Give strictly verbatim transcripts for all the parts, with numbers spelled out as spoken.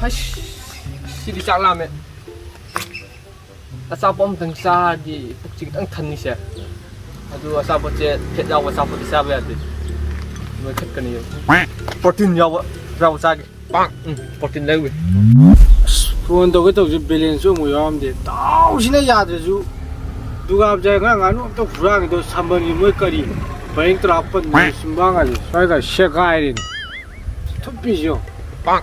ꯑꯁ, ꯁꯤꯗꯤ ꯆꯥꯛ ꯂꯥꯝꯃꯦ꯫ ꯑꯆꯥꯄꯣꯠ ꯑꯝꯇꯪ ꯆꯥꯔꯗꯤ ꯄꯨꯛꯁꯤ ꯈꯤꯇꯪ ꯊꯟꯅꯤꯁꯦ꯫ ꯑꯗꯨ ꯑꯆꯥꯄꯣꯠꯁꯦ ꯐꯦꯠ ꯌꯥꯎꯕ ꯑꯆꯥꯄꯣꯠꯇꯤ ꯆꯥꯕ ꯌꯥꯗꯦ꯫ ꯅꯣꯏꯈꯠꯀꯅꯤ꯫ ꯄ꯭ꯔꯣꯇꯤꯟ ꯌꯥꯎꯕ, ꯌꯥꯎꯕ ꯆꯥꯒꯦ꯫ ꯄꯥꯛ! ꯎꯝ, ꯄ꯭ꯔꯣꯇꯤꯟ ꯂꯩꯔꯨꯒꯦ꯫ ꯑꯁ, ꯐꯣꯟ ꯇꯧꯒꯦ ꯇꯧꯕꯁꯦ ꯕꯦꯂꯦꯟꯁꯁꯨ ꯑꯃꯨꯛ ꯌꯥꯎꯔꯝꯗꯦ꯫ ꯗꯥꯎꯁꯤꯅ ꯌꯥꯗ꯭ꯔꯁꯨ ꯗꯨꯔꯒꯥ ꯄꯨꯖꯥ ꯑꯉꯥꯡ ꯉꯥꯅꯨ ꯑꯝꯇ ꯍꯨꯔꯥꯟꯒꯦ ꯇꯧ ꯁꯝꯕꯜꯒꯤ ꯃꯣꯏ ꯀꯔꯤ ꯄꯔꯦꯡ ꯇꯔꯥꯄꯟ ꯁꯨꯝꯕꯥꯡꯒꯁꯦ ꯁ꯭ꯋꯥꯏꯒ ꯁꯦꯒꯥꯏꯔꯦꯅꯦ꯫ ꯊꯨꯞꯄꯤꯁꯤ ꯌꯦꯡꯉꯨ꯫ ꯄꯥꯛ!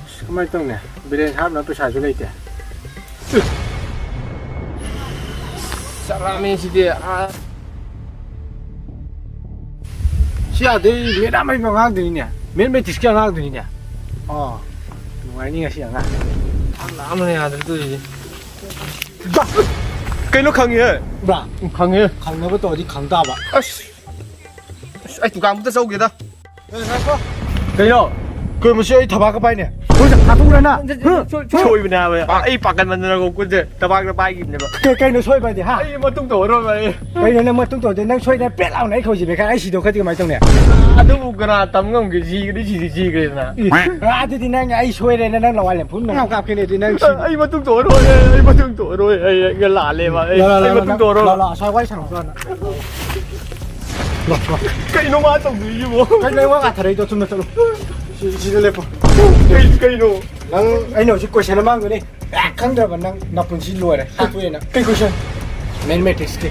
ꯑꯁ, ꯀꯃꯥꯏꯅ ꯇꯧꯅꯤ? ꯕꯦꯂꯦꯟꯁ ꯍꯥꯞꯅꯕ ꯄꯩꯁꯥꯁꯨ ꯂꯩꯇꯦ꯫ ꯆꯥꯛ ꯂꯥꯝꯃꯦ ꯁꯤꯗꯤ꯫ ꯑꯥ꯫ ꯁꯤ ꯌꯥꯗꯦ, ꯃꯦꯗꯥꯝ ꯍꯩꯕ ꯑꯉꯥꯡꯗꯨꯅꯤꯅꯦ꯫ ꯃꯦꯠꯃꯦꯇꯤꯛꯁꯀꯤ ꯑꯉꯥꯡꯗꯨꯅꯤꯅꯦ꯫ ꯑꯥ, ꯅꯨꯡꯉꯥꯏꯅꯤ ꯉꯁꯤ ꯑꯉꯥꯡ꯫ ꯆꯥꯛ ꯂꯥꯝꯕꯅ ꯌꯥꯗ꯭ꯔꯦ ꯇꯧꯔꯤꯁꯦ꯫ ꯕꯥ! ꯀꯩꯅꯣ ꯈꯪꯉꯤꯍꯦ? ꯕ꯭ꯔꯥ, ꯈꯪꯉꯦ꯫ ꯈꯪꯅꯕ ꯇꯧꯔꯗꯤ ꯈꯪ ꯇꯥꯕ꯫ ꯑꯁ! ꯑꯁ, ꯑꯩ ꯗꯨꯀꯥꯟ ꯑꯝꯇ ꯆꯧꯒꯦꯗ꯫ ꯀꯩꯅꯣ? ꯀꯩꯅꯣ, ꯃꯁꯤ ꯑꯩ ꯊꯕꯥꯛꯀ ꯄꯥꯏꯅꯦ? ꯍꯣꯏ, ꯁꯥꯊꯨꯔꯅ? ꯁꯣꯏ-, ꯁꯣꯏ-, ꯁꯣꯏ-, ꯁꯣꯏꯕꯅꯦ ꯍꯥꯏꯕ꯫ ꯑꯩ ꯄꯥꯈꯠꯃꯟꯗꯅ ꯈꯨꯠꯁꯦ ꯊꯕꯥꯛꯇ ꯄꯥꯏꯈꯤꯕꯅꯦꯕ꯫ ꯀꯩ-, ꯀꯩꯅꯣ ꯁꯣꯏꯕ ꯍꯥꯏꯗꯤ, ꯍꯥ? ꯑꯩ ꯃꯇꯨꯡ ꯇꯧꯔꯔꯣꯏ ꯑꯩ꯫ ꯀꯩꯅꯣ ꯅꯪ ꯃꯇꯨꯡ ꯇꯧꯗꯣꯏ? ꯅꯪ ꯁꯣꯏꯗꯅ ꯄꯦꯠ ꯂꯥꯎꯅ ꯑꯩ ꯈꯧꯖꯤꯜꯂꯦ ꯈꯔ ꯑꯩ ꯁꯤꯗꯣꯛ ꯈꯗꯤ ꯀꯃꯥꯏꯅ ꯇꯧꯅꯤ? ꯑꯗꯨꯕꯨ ꯀꯅꯥ ꯇꯝ ꯉꯝꯒꯦ? ꯁꯤꯒꯗꯤ ꯁꯤꯗꯤ ꯁꯤꯈ꯭ꯔꯦꯗꯅ꯫ ꯑꯦ, ꯑꯗꯨꯗꯤ ꯅꯪ ꯑꯩ ꯁꯣꯏꯔꯦꯅ ꯅꯪ ꯂꯋꯥꯏ ꯂꯦꯝꯐꯨ ꯅꯪ ꯀꯥꯞꯈꯤꯅꯦ ꯑꯗꯨꯗꯤ ꯅꯪ ꯁꯤ-, ꯑꯩ ꯃꯇꯨꯡ ꯇꯧꯔꯔꯣꯏ, ꯑꯩ ꯃꯇꯨꯡ ꯇꯧꯔꯔꯣꯏ, ꯑꯩ, ꯑꯩ ꯂꯥꯜꯂꯦꯕ, ꯑꯩ, ꯂꯥ, ꯂꯥ, ꯑꯩ ꯂꯥ, ꯃꯇꯨꯡ ꯂꯥ, ꯇꯧꯔꯔꯣꯏ꯫ ꯂꯥ, ꯂꯥ, ꯑꯁ꯭ꯋꯥꯏ ꯋꯥꯔꯤ ꯁꯥꯟꯅꯧ ꯆꯠꯂꯣ꯫ ꯂꯥ, ꯂꯥ꯫ ꯀꯩꯅꯣ ꯃꯥ ꯇꯧꯗꯣꯏꯁꯤꯕꯣ? ꯀꯩꯅꯣ ꯑꯩ ꯋꯥ ꯉꯥꯊꯔꯛꯏꯗꯣ? ꯆꯨꯝꯅ ꯆꯠꯂꯣ꯫ ꯁꯤ-, ꯁꯤꯗ ꯂꯦꯞꯄꯣ꯫ ꯀꯩ-, ꯀꯩꯅꯣ? ꯅꯪ, ꯑꯩꯅ ꯍꯧꯖꯤꯛ ꯀꯣꯏꯁꯟ ꯑꯃ ꯍꯪꯒꯅꯤ꯫ ꯑꯦ, ꯈꯪꯗ꯭ꯔꯕ ꯅꯪ ꯅꯄꯨꯟꯁꯤ ꯂꯣꯏꯔꯦ꯫ ꯇꯣꯛꯊꯣꯛꯑꯦ ꯅꯪ꯫ ꯀꯩ ꯀꯣꯏꯁꯟ? ꯃꯦꯊꯃꯦꯇꯤꯛꯁꯀꯤ꯫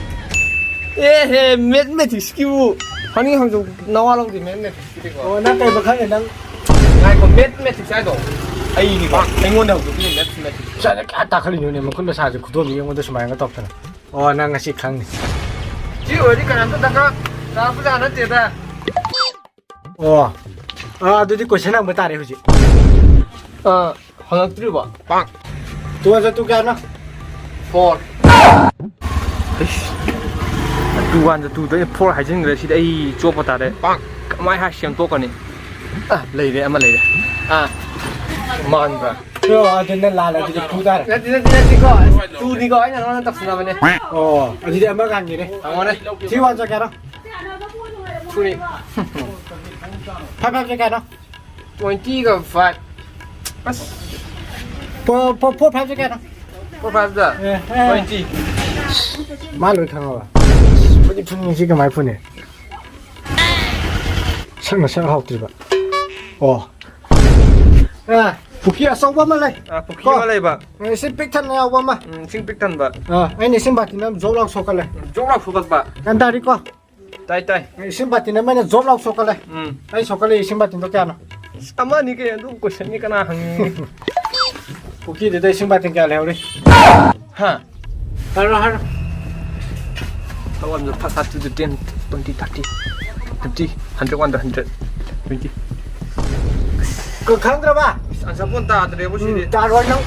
ꯑꯦꯍꯦ, ꯃꯦꯊꯃꯦꯇꯤꯛꯁꯀꯤꯕꯨ ꯍꯪꯅꯤꯡ ꯍꯪꯖꯧ, ꯅꯋꯥ ꯂꯧꯗꯦ ꯃꯦꯊꯃꯦꯇꯤꯛꯁꯀꯤꯗꯤꯀꯣ꯫ ꯑꯣ, ꯅꯪ ꯀꯩ ꯃꯈꯜꯅꯣ ꯅꯪ? ꯉꯥꯏꯈꯣ, ꯃꯦꯊꯃꯦꯇꯤꯛꯁ ꯍꯥꯏꯗꯣ ꯑꯩꯒꯤꯀꯣ, ꯑꯩꯉꯣꯟꯗ ꯍꯧꯗꯣꯛꯄꯤꯌꯨ ꯃꯦꯊꯃꯦꯇꯤꯛꯁ꯫ ꯁ꯭ꯋꯥꯏꯗ ꯀꯌꯥ ꯇꯥꯈꯠꯂꯤꯅꯣꯅꯦ, ꯃꯈꯨꯠ ꯃꯁꯥꯁꯦ ꯈꯨꯗꯣꯝꯕꯤ ꯑꯩꯉꯣꯟꯗ ꯁꯨꯃꯥꯏꯅ ꯇꯧꯔꯛꯇꯅ꯫ ꯑꯣ, ꯅꯪ ꯉꯁꯤ ꯈꯪꯅꯤ꯫ ꯁꯤ ꯑꯣꯏꯔꯗꯤ ꯀꯅꯥꯝꯇ ꯗꯔꯀꯥꯔ ꯇꯥꯕꯖꯥꯠ ꯅꯠꯇꯦꯗ꯫ ꯑꯣ꯫ ꯑꯥ, ꯑꯗꯨꯗꯤ ꯀꯣꯏꯁꯟ ꯍꯪꯕ ꯇꯥꯔꯦ ꯍꯧꯖꯤꯛ꯫ ꯑꯥ, ꯍꯪꯉꯛꯇ꯭ꯔꯤꯕꯣ? ꯇꯨ ꯋꯥꯟ ꯖꯥ ꯇꯨ ꯀꯌꯥꯅꯣ? ꯐꯣꯔ꯫ ꯇꯨ ꯋꯥꯟ ꯖꯥ ꯇꯨꯗ ꯑꯩꯅ ꯐꯣꯔ ꯍꯥꯏꯖꯤꯟꯈ꯭ꯔꯦ, ꯁꯤꯗꯤ ꯑꯩ ꯆꯣꯞꯄ ꯇꯥꯔꯦ꯫ ꯀꯃꯥꯏ ꯍꯥꯏ ꯁꯦꯝꯗꯣꯛꯀꯅꯤ? ꯑꯥ, ꯂꯩꯔꯦ, ꯑꯃ ꯂꯩꯔꯦ꯫ ꯑꯥ, ꯃꯥꯟꯕ꯭ꯔꯥ? ꯑꯣ, ꯑꯗꯨꯅ ꯂꯥꯜꯂꯦ, ꯑꯗꯨꯗꯤ ꯇꯨ ꯇꯥꯔꯦ꯫ ꯅꯠꯇꯦ, ꯅꯠꯇꯦ, ꯅꯠꯇꯦꯀꯣ꯫ ꯇꯨꯅꯤꯀꯣ, ꯑꯩꯅ ꯅꯉꯣꯟꯗ ꯇꯧꯁꯤꯟꯅꯕꯅꯦ꯫ ꯑꯣ, ꯑꯗꯨꯗꯤ ꯑꯃ ꯍꯪꯒꯦꯅꯦ꯫ ꯍꯪꯉꯣꯅꯦ꯫ ꯊ꯭ꯔꯤ ꯋꯥꯟ ꯖꯥ ꯀꯌꯥꯅꯣ? ꯐꯨꯔꯤ꯫ ꯐꯥꯏꯚ ꯐꯥꯏꯚ ꯖꯥ ꯀꯌꯥꯅꯣ? ꯇ꯭ꯋꯦꯟꯇꯤꯒ ꯐꯥꯏꯚ꯫ ꯑꯁ꯫ ꯐꯣꯔ, ꯐꯣꯔ, ꯐꯣꯔ ꯐꯥꯏꯚꯁꯦ ꯀꯌꯥꯅꯣ? ꯐꯣꯔ ꯐꯥꯏꯚꯇ? ꯑꯦ, ꯑꯦ꯫ ꯇ꯭ꯋꯦꯟꯇꯤ꯫ ꯃꯥ ꯂꯣꯏ ꯈꯪꯉꯕ? ꯐꯨꯅꯤ, ꯐꯨꯅꯤ, ꯁꯤ ꯀꯃꯥꯏ ꯐꯨꯅꯤ? ꯁꯛꯅ ꯁꯛ ꯍꯥꯎꯇ꯭ꯔꯤꯕ꯫ ꯑꯣ꯫ ꯑꯦ, ꯄꯨꯈ꯭ꯔꯤ ꯑꯆꯧꯕ ꯑꯃ ꯂꯩ꯫ ꯑꯥ, ꯄꯨꯈ꯭ꯔꯤ ꯀꯣ? ꯑꯃ ꯂꯩꯕ꯫ ꯑꯦ, ꯏꯁꯤꯡ ꯄꯤꯛ ꯊꯟꯅ ꯌꯥꯎꯕ ꯑꯃ꯫ ꯎꯝ, ꯏꯁꯤꯡ ꯄꯤꯛ ꯊꯟꯕ꯫ ꯑꯥ, ꯑꯩꯅ ꯏꯁꯤꯡ ꯕꯥꯇꯤꯟ ꯑꯃ ꯖꯣꯛ ꯂꯥꯎ ꯁꯣꯛꯀꯠꯂꯦ꯫ ꯎꯝ, ꯖꯣꯛ ꯂꯥꯎ ꯁꯣꯛꯀꯠꯄ꯫ ꯒ꯭ꯌꯥꯟ ꯇꯥꯔꯤꯀꯣ? ꯇꯥꯏ, ꯇꯥꯏ꯫ ꯏꯁꯤꯡ ꯕꯥꯇꯤꯟ ꯑꯃ ꯑꯩꯅ ꯖꯣꯞ ꯂꯥꯎ ꯁꯣꯛꯀꯠꯂꯦ꯫ ꯎꯝ꯫ ꯑꯩ ꯁꯣꯛꯀꯠꯂꯦ, ꯏꯁꯤꯡ ꯕꯥꯇꯤꯟꯗꯣ ꯀꯌꯥꯅꯣ? ꯑꯁ, ꯑꯃ ꯑꯅꯤ ꯀꯩ, ꯑꯗꯨ ꯀꯣꯏꯁꯟꯅꯤ ꯀꯅꯥ ꯍꯪꯉꯤ? ꯄꯨꯈ꯭ꯔꯤꯗꯨꯗ ꯏꯁꯤꯡ ꯕꯥꯇꯤꯟ ꯀꯌꯥ ꯂꯩꯍꯧꯔꯤ? ꯍꯥ? ꯍꯥꯏꯔꯣ, ꯍꯥꯏꯔꯣ꯫ ꯊꯕꯛ ꯑꯃꯁꯨ ꯐꯠ ꯐꯠ two ten, twenty, thirty, fifty, hundred, ꯋꯥꯟꯗ ꯍꯟꯗ꯭ꯔꯦꯠ, ꯇ꯭ꯋꯦꯟꯇꯤ꯫ ꯀ-, ꯈꯪꯗ꯭ꯔꯕ? ꯑꯁ, ꯑꯟꯁꯔ ꯐꯣꯟ ꯇꯥꯗ꯭ꯔꯦꯕꯨ ꯁꯤꯗꯤ꯫ ꯎꯝ, ꯇꯥꯔꯣꯏ ꯅꯪ꯫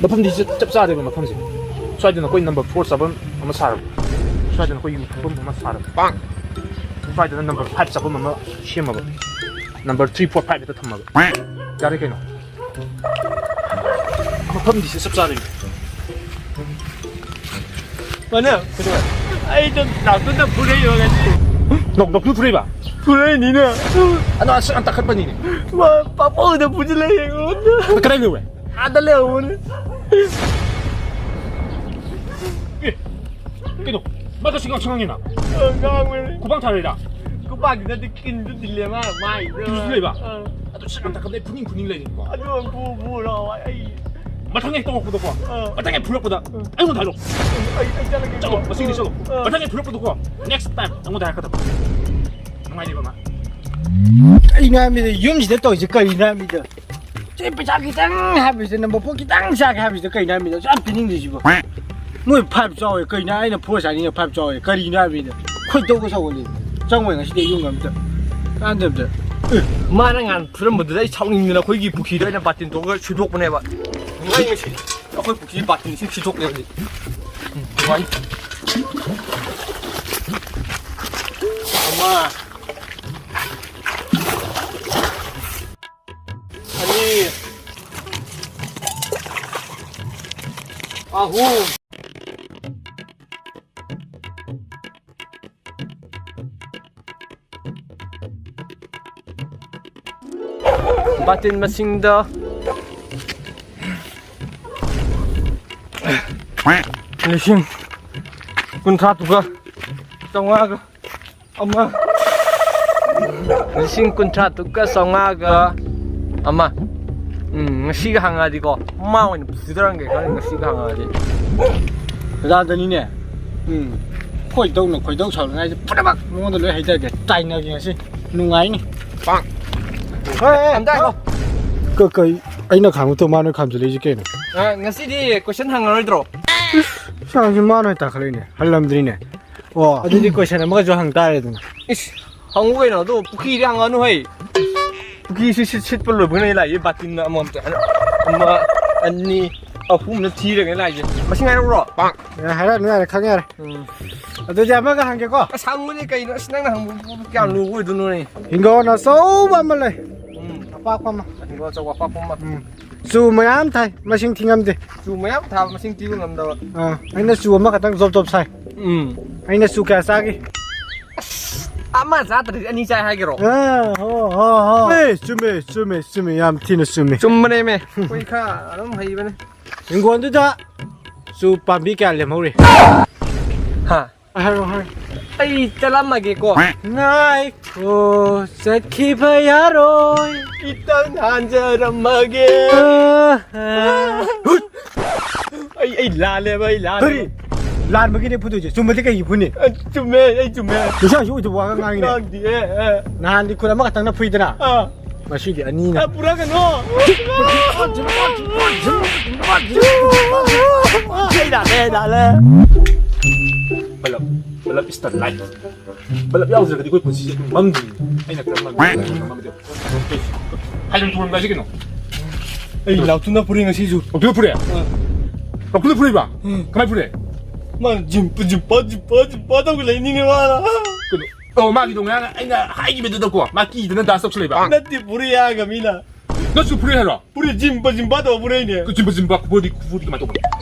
ꯃꯐꯝꯗꯤ ꯆꯞ, ꯆꯞ ꯆꯥꯔꯦꯕ ꯃꯐꯝꯁꯦ꯫ ꯁ꯭ꯋꯥꯏꯗꯅ ꯑꯩꯈꯣꯏ ꯅꯝꯕꯔ ꯐꯣꯔ ꯆꯥꯐꯝ ꯑꯃ ꯁꯥꯔꯕ, ꯁ꯭ꯋꯥꯏꯗꯅ ꯑꯩꯈꯣꯏ ꯌꯨꯝ ꯐꯝꯐꯝ ꯑꯃ ꯁꯥꯔꯕ, ꯄꯥꯡ! ꯁ꯭ꯋꯥꯏꯗꯅ ꯅꯝꯕꯔ ꯐꯥꯏꯚ ꯆꯥꯐꯝ ꯑꯃ ꯁꯦꯝꯃꯕ, ꯅꯝꯕꯔ ꯊ꯭ꯔꯤ, ꯐꯣꯔ, ꯐꯥꯏꯚ ꯍꯦꯛꯇ ꯊꯝꯃꯕ꯫ ꯌꯥꯔꯦ ꯀꯩꯅꯣ꯫ ꯃꯐꯝꯗꯤ ꯆꯞ ꯆꯥꯔꯦ꯫ ꯃꯥꯅꯦ, ꯀꯩꯗꯧꯔꯦ? ꯑꯩꯗꯣ ꯗꯥꯛꯇꯔꯅ ꯐꯨꯔꯛꯏꯕ ꯉꯁꯤ꯫ ꯗꯣꯛ-, ꯗꯣꯛꯇꯔ ꯐꯨꯔꯛꯏꯕ? ꯐꯨꯔꯛꯏꯅꯤꯅꯦ꯫ ꯑꯗꯣ ꯑꯁ ꯌꯥꯝ ꯇꯥꯈꯠꯄꯅꯤꯅꯦ꯫ ꯃꯥ ꯄꯥꯄꯨꯗ ꯐꯨꯖꯤꯜꯂꯛꯑꯦ ꯑꯩꯉꯣꯟꯗ꯫ ꯀꯗꯥꯏ ꯂꯩꯍꯧꯋꯦ? ꯑꯥꯗ ꯂꯩꯍꯧꯕꯅꯦ꯫ ꯑꯦ, ꯀꯩꯅꯣ? ꯃꯥ ꯉꯁꯤ ꯉꯥꯡꯁꯪ ꯉꯥꯡꯉꯤꯅ? ꯑ, ꯉꯥꯡꯕꯅꯦ꯫ ꯈꯨꯄꯥꯛ ꯊꯥꯔꯛꯏꯔꯥ? ꯈꯨꯄꯥꯛꯇꯤ ꯅꯠꯇꯦ, ꯀꯤꯟꯗꯨ ꯊꯤꯜꯂꯦ ꯃꯥ, ꯃꯥꯏꯗ꯫ ꯀꯤꯟꯗꯨ ꯊꯤꯜꯂꯦꯕ? ꯑ꯫ ꯑꯗꯨ ꯁꯤ ꯌꯥꯝ ꯇꯥꯈꯠꯂꯦ, ꯐꯨꯅꯤꯡ, ꯐꯨꯅꯤꯡ ꯂꯩꯔꯦꯀꯣ꯫ ꯑꯗꯨ ꯑꯃꯨꯛ ꯐꯨ, ꯐꯨ ꯂꯥꯎ, ꯑꯩ꯫ ꯃꯊꯪ ꯍꯦꯛ ꯇꯧꯔꯛꯄꯗꯀꯣ, ꯑ꯫ ꯃꯊꯪ ꯍꯦꯛ ꯐꯨꯔꯛꯄꯗ, ꯑ꯫ ꯑꯩꯉꯣꯟꯗ ꯍꯥꯏꯔꯛꯑꯣ꯫ ꯑꯩ, ꯑꯩ ꯆꯠꯂꯒꯦꯀꯣ꯫ ꯆꯠꯂꯣ, ꯉꯁꯤꯒꯤꯗꯤ ꯆꯠꯂꯣ꯫ ꯑ꯫ ꯃꯊꯪ ꯍꯦꯛ ꯐꯨꯔꯛꯄꯗꯀꯣ, next time ꯑꯩꯉꯣꯟꯗ ꯍꯥꯏꯔꯛꯀꯗꯕ꯫ ꯅꯨꯡꯉꯥꯏꯅꯦꯕ ꯃꯥ꯫ ꯑꯩꯅ ꯍꯥꯏꯕꯗꯤ ꯌꯨꯝꯁꯤꯗ ꯇꯧꯔꯤꯁꯦ ꯀꯔꯤꯅꯣ ꯍꯥꯏꯕꯅꯤꯗ? ꯁꯤ ꯄꯩꯁꯥ ꯈꯤꯇꯪ ꯍꯥꯏꯕꯁꯦ, ꯅꯝꯕꯔ ꯐꯣꯔ ꯈꯤꯇꯪ ꯆꯥꯒꯦ ꯍꯥꯏꯕꯁꯤꯗ ꯀꯩꯅꯣ ꯍꯥꯏꯕꯅꯤꯗ? ꯌꯥꯝ ꯄꯤꯅꯤꯡꯗ꯭ꯔꯤꯁꯤꯕꯣ? ꯃꯣꯏ ꯐꯥꯏꯚ ꯆꯥꯎꯋꯦ, ꯀꯩꯅꯣ ꯑꯩꯅ ꯐꯣꯔ ꯆꯥꯅꯤꯡꯉꯦ, ꯐꯥꯏꯚ ꯆꯥꯎꯋꯦ, ꯀꯔꯤꯅꯣ ꯍꯥꯏꯕꯅꯤꯗ? ꯈꯣꯏꯗꯧꯒ ꯁꯧꯒꯠꯂꯦ꯫ ꯆꯪꯉꯣꯏ ꯉꯁꯤꯗꯤ ꯑꯩ ꯌꯨꯝꯒ ꯑꯝꯇ꯫ ꯀꯥꯟꯗꯦ ꯑꯝꯇ꯫ ꯑꯦ꯫ ꯃꯥꯅ ꯉꯥꯟ ꯐꯨꯔꯝꯕꯗꯨꯗ ꯑꯩ ꯁꯥꯎꯅꯤꯡꯗꯅ ꯑꯩꯈꯣꯏꯒꯤ ꯄꯨꯈ꯭ꯔꯤꯗ ꯑꯩꯅ ꯕꯥꯇꯤꯟ ꯇꯧꯔꯒ ꯁꯨꯗꯣꯛꯄꯅꯦꯕ꯫ ꯅꯨꯡꯉꯥꯏ ꯉꯁꯤ꯫ ꯑꯩꯈꯣꯏ ꯄꯨꯈ꯭ꯔꯤ ꯕꯥꯇꯤꯟ ꯏꯁꯤꯡ ꯁꯤꯠꯇꯣꯛꯂꯦ ꯍꯧꯖꯤꯛ꯫ ꯎꯝ, ꯅꯨꯡꯉꯥꯏ꯫ ꯑꯃ꯫ ꯑꯅꯤ꯫ ꯑꯍꯨꯝ꯫ ꯕꯥꯇꯤꯟ ꯃꯁꯤꯡꯗ ꯂꯤꯁꯤꯡ ꯀꯨꯟꯊ꯭ꯔꯥ ꯇꯨꯒ ꯆꯥꯝꯃꯉꯥꯒ ꯑꯃ꯫ ꯂꯤꯁꯤꯡ ꯀꯨꯟꯊ꯭ꯔꯥ ꯇꯨꯛꯀ ꯆꯥꯝꯃꯉꯥꯒ ꯑꯃ꯫ ꯎꯝ, ꯉꯁꯤꯒ ꯍꯪꯉꯛꯑꯗꯤꯀꯣ, ꯃꯥ ꯑꯣꯏꯅ ꯐꯨꯗꯔꯝꯒꯦ ꯈꯪꯉꯦ, ꯉꯁꯤꯒ ꯍꯪꯉꯛꯑꯗꯤ꯫ ꯑꯣꯖꯥꯗꯅꯤꯅꯦ꯫ ꯎꯝ꯫ ꯈꯣꯏꯗꯧꯅ ꯈꯣꯏꯗꯧ ꯁꯥꯎꯅꯤꯡꯉꯥꯏꯁꯦ ꯄꯨꯝꯅꯃꯛ ꯃꯉꯣꯟꯗ ꯂꯣꯏ ꯍꯩꯊꯒꯦ, ꯇꯥꯏꯅꯒꯦ ꯉꯁꯤ꯫ ꯅꯨꯡꯉꯥꯏꯅꯤ꯫ ꯄꯥꯛ꯫ ꯍꯣꯏ, ꯍꯣꯏ, ꯑꯝꯇ ꯍꯥꯏꯈꯣ꯫ ꯀ-, ꯀꯩ, ꯑꯩꯅ ꯈꯥꯝꯃꯛꯇꯧ ꯃꯥ ꯅꯣꯏ ꯈꯥꯝꯖꯤꯜꯂꯛꯏꯁꯦ ꯀꯩꯅꯣ? ꯑ, ꯉꯁꯤꯗꯤ question ꯍꯪꯉꯔꯣꯏꯗ꯭ꯔꯣ? ꯏꯁ, ꯁꯥꯡꯁꯤ ꯃꯥꯅ ꯑꯣꯏꯅ ꯇꯥꯈꯠꯂꯛꯏꯅꯦ, ꯍꯜꯂꯝꯗ꯭ꯔꯤꯅꯦ꯫ ꯑꯣ꯫ ꯑꯗꯨꯗꯤ question ꯑꯃꯒꯁꯨ ꯍꯪ ꯇꯥꯔꯦꯗꯅ꯫ ꯏꯁ, ꯍꯪꯉꯨ ꯀꯩꯅꯣ, ꯑꯗꯣ ꯄꯨꯈ꯭ꯔꯤꯗꯤ ꯍꯪꯉꯅꯨ ꯍꯩ꯫ ꯄꯨꯈ꯭ꯔꯤꯁꯤ ꯁꯤꯠ-, ꯁꯤꯠꯄ ꯂꯣꯏꯕꯒꯅꯦ ꯂꯥꯛꯏꯁꯦ, ꯕꯥꯇꯤꯟ ꯑꯃꯃꯝꯇ꯫ ꯑꯃ, ꯑꯅꯤ, ꯑꯍꯨꯝꯅ ꯊꯤꯔꯒꯅꯦ ꯂꯥꯛꯏꯁꯦ꯫ ꯃꯁꯤꯡ ꯍꯥꯏꯔꯛꯎꯔꯣ? ꯌꯥꯔꯦ, ꯍꯥꯏꯔꯛꯑꯅꯨ, ꯌꯥꯔꯦ, ꯈꯪꯉꯦ, ꯌꯥꯔꯦ꯫ ꯎꯝ꯫ ꯑꯗꯨꯗꯤ ꯑꯃꯒ ꯍꯪꯒꯦꯀꯣ꯫ ꯑꯁ, ꯍꯪꯉꯨꯅꯦ ꯀꯩꯅꯣ, ꯑꯁ, ꯅꯪꯅ ꯍꯪꯕ ꯀꯌꯥꯝ ꯂꯨꯕ ꯑꯣꯏꯗꯣꯏꯅꯣꯅꯦ? ꯍꯤꯡꯒꯣꯜ ꯑꯆꯧꯕ ꯑꯃ ꯂꯩ꯫ ꯎꯝ꯫ ꯑꯄꯥꯛꯄ ꯑꯃ꯫ ꯍꯤꯡꯒꯣꯜ ꯑꯆꯧꯕ ꯑꯄꯥꯛꯄ ꯑꯃ꯫ ꯎꯝ꯫ ꯆꯨ ꯃꯌꯥꯝ ꯊꯥꯏ, ꯃꯁꯤꯡ ꯊꯤ ꯉꯝꯗꯦ꯫ ꯆꯨ ꯃꯌꯥꯝ ꯊꯥꯕ ꯃꯁꯤꯡ ꯊꯤꯕ ꯉꯝꯗꯕ꯫ ꯑꯥ, ꯑꯩꯅ ꯆꯨ ꯑꯃꯈꯛꯇꯪ ꯖꯣꯞ ꯖꯣꯞ ꯁꯥꯏ꯫ ꯎꯝ꯫ ꯑꯩꯅ ꯆꯨ ꯀꯌꯥ ꯆꯥꯒꯦ? ꯑꯁ, ꯑꯃ ꯆꯥꯗ꯭ꯔꯗꯤ ꯑꯅꯤ ꯆꯥꯏ ꯍꯥꯏꯒꯦꯔꯣ? ꯑꯥ, ꯍꯣ, ꯍꯣ, ꯍꯣ꯫ ꯑꯦ, ꯆꯨꯝꯃꯦ, ꯆꯨꯝꯃꯦ, ꯆꯨꯝꯃꯦ, ꯌꯥꯝ ꯊꯤꯅ ꯆꯨꯝꯃꯦ꯫ ꯆꯨꯝꯕꯅꯦꯃꯦ꯫ ꯑꯩꯈꯣꯏ ꯈꯔ ꯑꯗꯨꯝ ꯍꯩꯕꯅꯦ꯫ ꯍꯤꯡꯒꯣꯜꯗꯨꯗ ꯆꯨ ꯄꯥꯝꯕꯤ ꯀꯌꯥ ꯂꯦꯝꯍꯧꯔꯤ? ꯍꯥ? ꯍꯥꯏꯔꯣ, ꯍꯥꯏꯔꯣ꯫ ꯑꯩ ꯆꯠꯂꯝꯃꯒꯦꯀꯣ꯫ ꯉꯥꯏꯈꯣ, ꯆꯠꯈꯤꯕ ꯌꯥꯔꯣꯏ꯫ ꯈꯤꯇꯪ ꯍꯥꯟꯖꯔꯝꯃꯒꯦ꯫ ꯑ, ꯑ꯫ ꯑꯩ, ꯑꯩ ꯂꯥꯜꯂꯦꯕ, ꯑꯩ ꯂꯥꯜꯂꯦꯕ꯫ ꯀꯔꯤ? ꯂꯥꯟꯕꯒꯤꯅꯦ ꯐꯨꯗꯣꯏꯁꯦ꯫ ꯆꯨꯝꯕꯗꯤ ꯀꯩꯒꯤ ꯐꯨꯅꯤ? ꯑ, ꯆꯨꯝꯃꯦ, ꯑꯩ ꯆꯨꯝꯃꯦ꯫ ꯂꯩꯁꯥꯕꯤꯁꯤ ꯑꯣꯏꯗꯕ ꯋꯥꯒ ꯉꯥꯡꯉꯤꯅꯦ꯫ ꯉꯥꯡꯗꯤꯌꯦ, ꯑ꯫ ꯅꯍꯥꯟꯗꯤ ꯈꯨꯠ ꯑꯃꯈꯛꯇꯪꯅ ꯐꯨꯏꯗꯅ꯫ ꯑ꯫ ꯉꯁꯤꯗꯤ ꯑꯅꯤꯅ꯫ ꯑ, ꯄꯨꯔꯛꯀꯅꯣ꯫ ꯑꯩ ꯂꯥꯜꯂꯦ, ꯑꯩ ꯂꯥꯜꯂꯦ꯫ Bulb, bulb is the light꯫ Bulb ꯌꯥꯎꯗ꯭ꯔꯒꯗꯤ ꯑꯩꯈꯣꯏ ꯄꯨꯟꯁꯤꯁꯦ ꯑꯗꯨꯝ ꯃꯝꯗꯣꯏꯅꯤ꯫ ꯑꯩꯅ ꯈꯔ ꯃꯝꯃꯦ, ꯅꯪꯅ ꯈꯔ ꯃꯝꯃꯦ꯫ ꯍꯥꯏꯗ꯭ꯔꯣ ꯊꯣꯡꯉꯝꯗꯥꯏꯁꯦ ꯀꯩꯅꯣ? ꯑꯩ ꯂꯥꯎꯊꯨꯅ ꯐꯨꯔꯦ ꯉꯁꯤꯁꯨ꯫ ꯂꯥꯎꯊꯨꯅ ꯐꯨꯔꯦ? ꯑꯥ꯫ ꯂꯥꯎꯊꯨꯅ ꯐꯨꯔꯤꯕ? ꯎꯝ꯫ ꯀꯃꯥꯏ ꯐꯨꯔꯦ? ꯃꯥꯅ ꯖꯤꯝꯄ, ꯖꯤꯝꯄ, ꯖꯤꯝꯄ, ꯖꯤꯝꯄ ꯇꯧꯒ ꯂꯩꯅꯤꯅꯦ ꯃꯥꯅ꯫ ꯀꯩꯅꯣ? ꯑꯣ, ꯃꯥꯒꯤꯗꯣ ꯉꯔꯥꯡ ꯑꯩꯅ ꯍꯥꯏꯈꯤꯕꯗꯨꯗꯀꯣ, ꯃꯥ ꯀꯤꯗꯅ dance ꯇꯧꯁꯜꯂꯛꯏꯕ? ꯅꯠꯇꯦ, ꯐꯨꯔꯦ ꯍꯥꯏꯔꯒ ꯃꯤꯅ꯫ ꯅꯪꯁꯨ ꯐꯨꯔꯦ ꯍꯥꯏꯔꯣ? ꯐꯨꯔꯦ, ꯖꯤꯝꯄ, ꯖꯤꯝꯄ ꯇꯧꯔ ꯐꯨꯔꯛꯏꯅꯦ꯫ ꯖꯤꯝꯄ, ꯖꯤꯝꯄ ꯐꯨꯔꯗꯤ, ꯐꯨꯔꯗꯤ ꯀꯃꯥꯏ ꯇꯧꯕ?